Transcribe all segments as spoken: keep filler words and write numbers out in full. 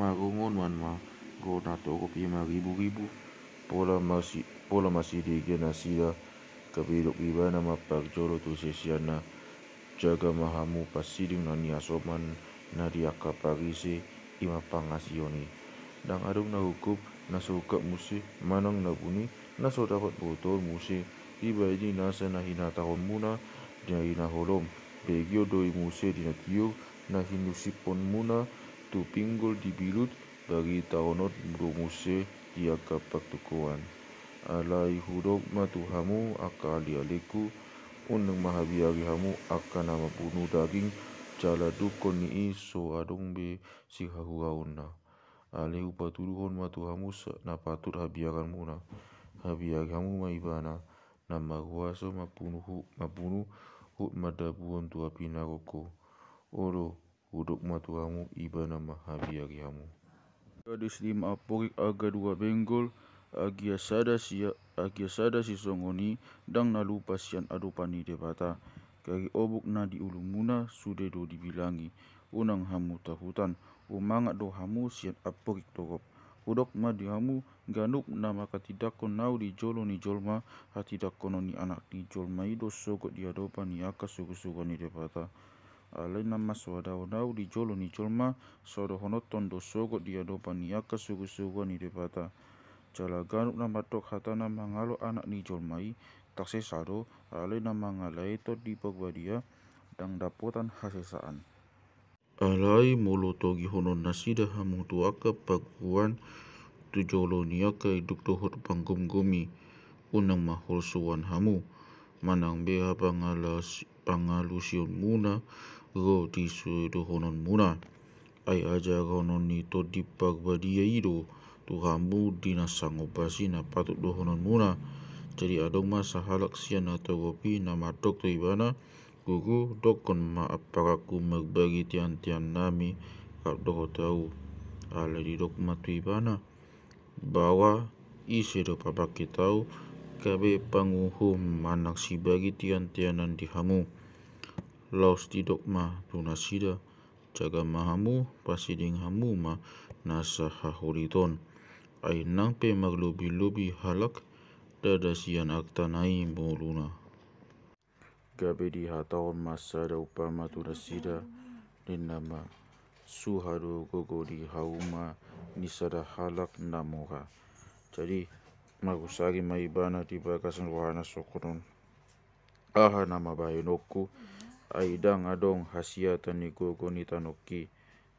Marungunan ma, goar na togop i mariburibu. Pola masi-, pola masidege nasida, gabe didok ibana ma parjolo tu siseanna: Jaga ma hamu pasiding na niasoman na di angka Parise, i ma pangasion i. Ndang adong na ungkap na so ungkap muse, manang na buni na so dapot botoon muse, dibahen i nasa na hinatahonmuna na di na holom. Begeon do i muse di na tiur na hinusipmuna tu pinggol di bilut, baritahonon do muse di angka partukoan. Alai hudok ma tu hamu, angka ale-aleku, unang ma habiari hamu angka na mambunu daging, jala dungkon ni i so adong be sihahuaonna. Alai hupatuduhon ma tu hamu sa-, na patut habiaranmuna. Habiari hamu ma ibana, na marhuaso mambunu hu-, mambunu, huhut mandabuhon tu api naroko. Olo, hudok ma tu hamu, ibana ma habiari hamu. Gadis lima amporik angka dua benggol, agia sada sia-, agia sada sisongon i, ndang na lupa sian adopan ni Debata. Kari obuk na di ulumuna sude do dibilangi. Unang hamu tahutan, umangat do hamu sian amporik togop. Hudok ma di hamu, ganup na manghatindanghon ahu di jolo ni jolma, hatindanghonon ni Anak ni jolma i do sogot di adopan ni angka surusuruan ni Debata. Alai na mansoadahon ahu di jolo ni jolma, so dohononhon do sogot di adopan ni angka surusuruan ni Debata. Jala ganup na mandok hatana mangalo Anak ni jolma i, tarsesa do, alai na mangalo i Tondi Parbadia, ndang dapotan hasesaan. Alai molo togihonon nasida hamu tu angka parguruan, tu jolo ni angka induk dohot panggomgomi, unang ma holsoan hamu, manang beha pangalas-, pangalusionmuna ro di sude dohononmuna. Ai ajaronon ni Tondi Parbadia i do tu hamu di na sangop basi na patut dohononmuna. Jadi adong ma sahalak sian na togop i na mandok tu ibana: Guru, dokkon ma amparanku marbagi tiantian nami rap dohot ahu. Alai didok ma tu ibana: Baoa, ise do pabangkit ahu gabe panguhum manang sibagi tiantianan di hamu? Laos didok ma tu nasida: Jaga ma hamu, pasiding hamu ma nasa haholliton. Ai nang pe marlobilobi halak, ndada sian artana i ngoluna. Gabe dihatahon ma sada umpama tu nasida, ninna ma: Suha do gogo di hauma ni sada halak na mora. Jadi, marusari ma ibana di bagasan rohana songon on: Aha nama bahenonku, ai ndang adong hasiatan ni gogo ni tanongki?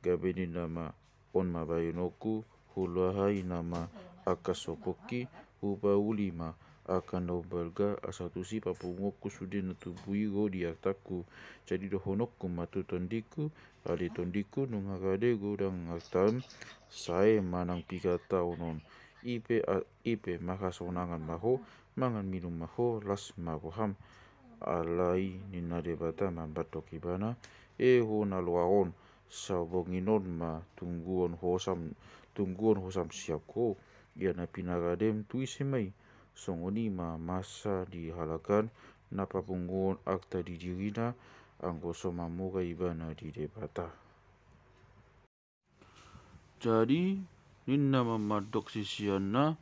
Gabe ninna ma: On ma bahenonku, hualai nama angka songkonki, hupauli ma angka na umbalga, asa tusi papunguonku sude na tubu i ro di artangku. Jadi dohononku ma tu tondingku: Ale tondingku, nunga rade godang artam, sae manang piga taon on. I pe a-, i pe marhasonangan ma ho, mangan minum ma ho, las ma roham. Alai ninna Debata ma mandok ibana: E ho na loas on, sabonginon ma tungguon hosam, tungguon hosam siap ho, ia na pinaradem tu ise ma i. Songon i ma masa di halak an na papunguon arta di dirina, anggo so mamora ibana di Debata. Jadi, ninna ma mandok siseanna: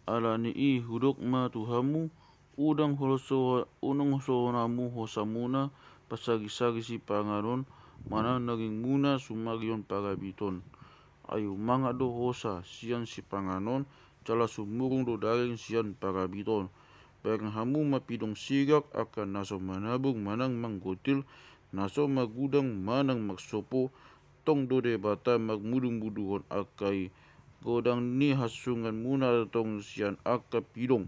Ala ni i hudok ma tu hamu, unang holso-, unang holsohon hamu hosamuna pasagisagi sipanganon, manang dagingmuna sumarion parabiton. Ai umangat do hosa sian sipanganon, jala sumurung do daging sian parabiton. Bereng hamu ma pidong sigak, angka na so manabur manang manggotil, na so margudang manang marsopo, tong do Debata marmudumuduhon angka i. Godang ni hansunganmuna tong sian angka pidong.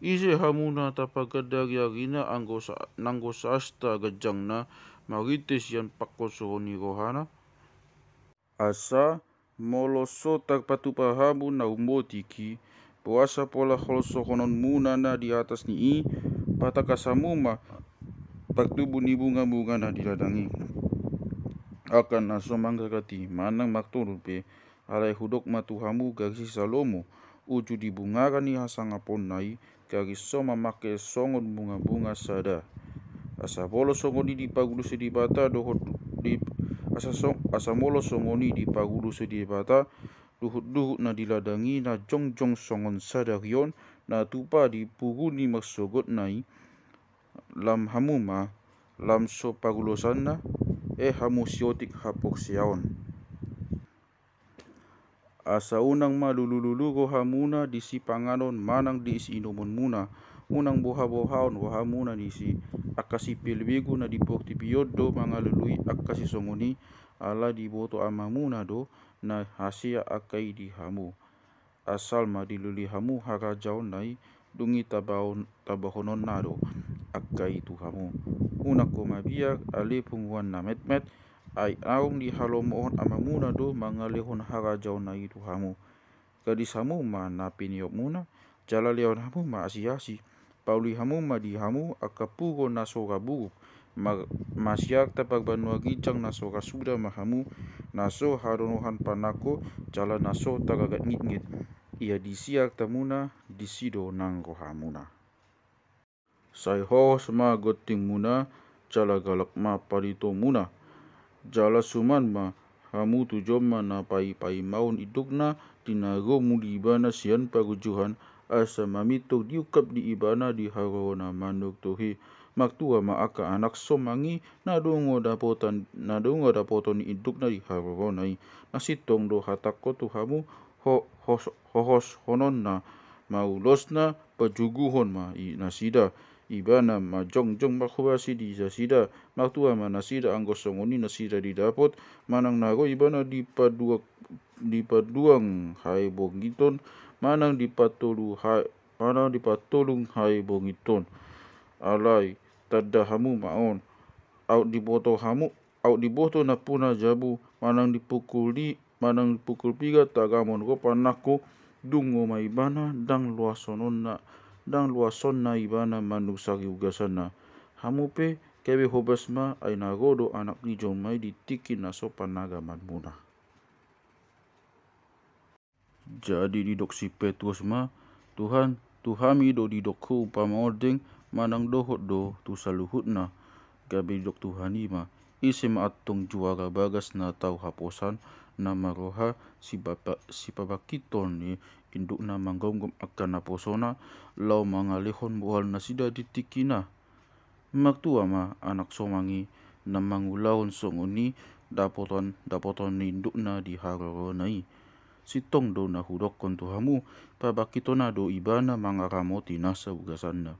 Ise hamu na tapagandari arina anggo sa-, nanggo saasta ganjangna marhite sian pangholsohon ni rohana? Asa molo so tarpatupa hamu na umbotik i, boasa pola holsohononmuna na di atas ni i? Patangkas hamu ma partubu ni bungabunga na di ladang i, angka na so manggagati manang martondun pe. Alai hudok ma tu hamu, gari si Salomo, uju di bungaran ni hasangaponna i, gari so mamangke songon bungabunga sada. Asa molo songon i diparudusi Debata dohot di, asa song-, asa molo songon i dipagulosi Debata, duhutduhut na di ladang i na jongjong songon sadari on, na tupa di pungu ni marsogotna i, lam hamu ma, lam so pagulosanna, e hamu siotik haporseaon. Asa unang ma lulululu rohamuna di sipanganon manang di siinomonmuna, unang bohabohaon rohamuna disi. Angka sipelebegu na di portibi on do mangalului angka sisongon i, ala diboto Amamuna do na hasea angka i di hamu. Asal ma dilului hamu harajaonna i, dung i tabaon-, tabahononna do angka i tu hamu. Unang ho mabiar, ale punguan na metmet, ai naung dihalomohon Amamuna do mangalehon harajaonna i tu hamu. Gadis hamu ma na piniopmuna, jala lehon hamu ma asiasi. Pauli hamu ma di hamu angka pugo na so ra buruk, ma-, masiar ta parbanua ginjang na so ra suda ma hamu, na so hadonohan panangko, jala na so taragat ngitngit. Ia disi artamuna, disi do nang rohamuna. Sai hohos ma gontingmuna, jala galak ma palitomuna. Jala suman ma hamu tu jolma na paipaimaon indukna, di na ro muli ibana sian parunjuhan, asa mamintor diungkap di ibana di harorona manurtohi. Martua ma angka anak somang i, na dungo dapotan, na dungo dapoton ni indukna di harorona i. Na sintong do hatangku tu hamu, ho-, hos-, hohoshononna, maulosna, pajuguhon ma i nasida. Ibana ma jongjong marhobasi di nasida, martua ma nasida anggo songon i nasida didapot, manang na ro ibana di paduak-, di paduang hae bongiton, manang di patolu hae, manang di patolung hae bongiton. Alai, tanda hamu ma on, aut diboto hamu, aut diboto nampuna jabu, manang dipukuli, manang dipukul piga tagamon ro panangko, dungo ma ibana, ndang loasonna, ndang loasonna ibana manusari ugasanna. Hamu pe, gabe hobas ma, ai na ro do Anak ni jolma i di tingki na so panagamanmuna. Jadi didok si Petrus ma, Tuhan, tu hami do didok ho umpama ondeng, manang dohot do tu saluhutna? Gabe didok Tuhan i ma, ise ma antong juara bagas na tau haposan, na marroha sipapa-, sipabangkithon ni indukna manggomgom angka naposona, laho mangalehon bohal nasida di tingkina? Martua ma anak somang i na mangulahon songon i dapotan, dapotan ni indukna di harorona i. Sintong do na hudokkon tu hamu, pabangkithonna do ibana mangaramoti nasa ugasanna.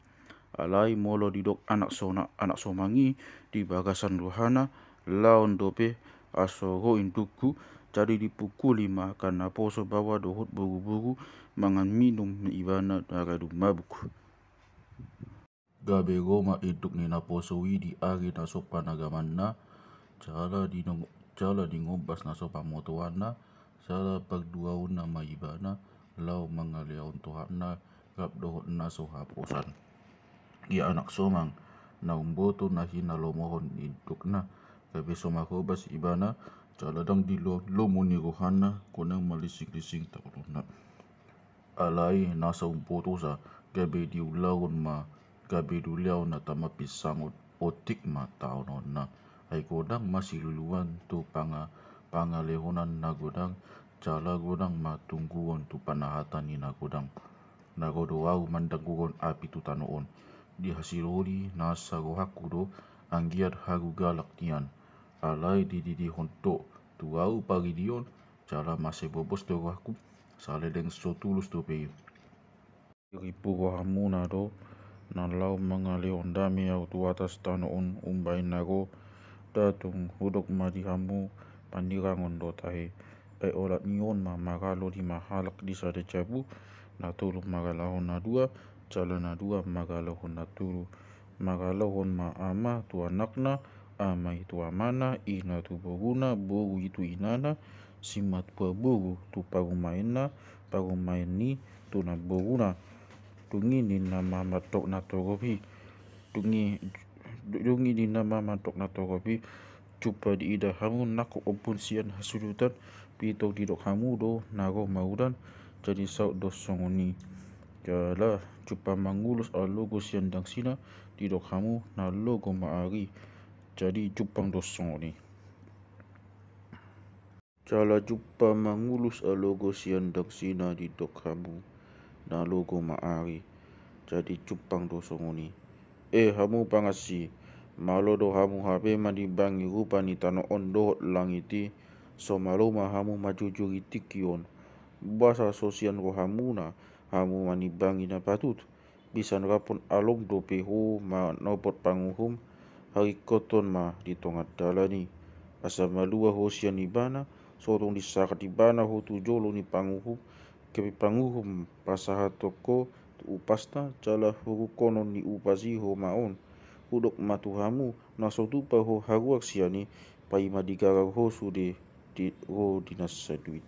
Alai molo didok anak sona-, anak somang i di bagasan rohana, laon dope aso ro indukku, jadi dipukuli ma angka naposo baoa dohot boruboru, mangan minum ibana na gadung mabuk. Gabe ro ma induk ni naposo i di ari na so panagamanna, jala di nong-, jala di ngombas na so pamotoanna, jala parduaonna ma ibana, laho mangalehon tohapna, rap dohot na so haposan. Ia anak somang, na umboto na hinalomohon ni indukna, gabe so marhobas ibana, jala ndang di lo-, lomo ni rohana, godang malisinglising taononna. Alai nasa umbotosa, gabe diulahon ma, gabe diulahon na tama pinsangot, otik ma taononna. Ai godang ma siluluan tu panga-, pangalehonan na godang, jala godang ma tungguon tu panahatan ni na godang. Na ro do ahu mandangguhon api tu tano on. Dihasiloli nasa rohangku do, anggiat haru galak nian. Alai dididihon do tu ahu paridion, jala mansai bobos do rohangku, saleleng so tulus dope i. Ripu rohamuna do, na laho mangalehon dame ahu tu atas tano on umbahen na ro. Nda tung hudok ma di hamu, pandirangon do tahe. Ai olat ni on ma maralo lima halak di sada jabu, na tolu mangalahon na dua, jala na dua mangalahon na tolu. Mangalahon ma ama tu anakna, ama i tu amana, ina tu boruna, boru i tu inana, simatua boru tu parumaenna, parumaen i tu namboruna. Dung i ninna ma mandok na torop i, dung i, dung i ninna ma mandok na torop i, jumpa diida hamu nangkok ombun sian hasudutan, pintor didok hamu do na ro ma udan, jadi saut do songon i. Jala jumpa mangulos alogo sian dangsina, didok hamu na logo ma ari, jadi jumpang do songon i. Jala jumpang mangulus alogo sian dangsina didok hamu, na logo ma ari. Jadi jumpang do songon i. E hamu pangansi, malo do hamu hape manimbangi rupa ni tano on dohot langit i? So malo ma hamu manjujuri tingki on? Boasa so sian rohamuna hamu manimbangi na patut? Bisan rap on alom dope ho manopot panguhum, haringkoton ma di tonga dalan i. Asa malua ho sian ibana, so tung disangkap ibana ho tu jolo ni panguhum, gabe panguhum pasahathon ho tu upasna, jala hurungkonon ni upas i ho ma on. Hudok ma tu hamu, na so tupa ho haruar sian i, paima digarar ho sude di ro di na saduit.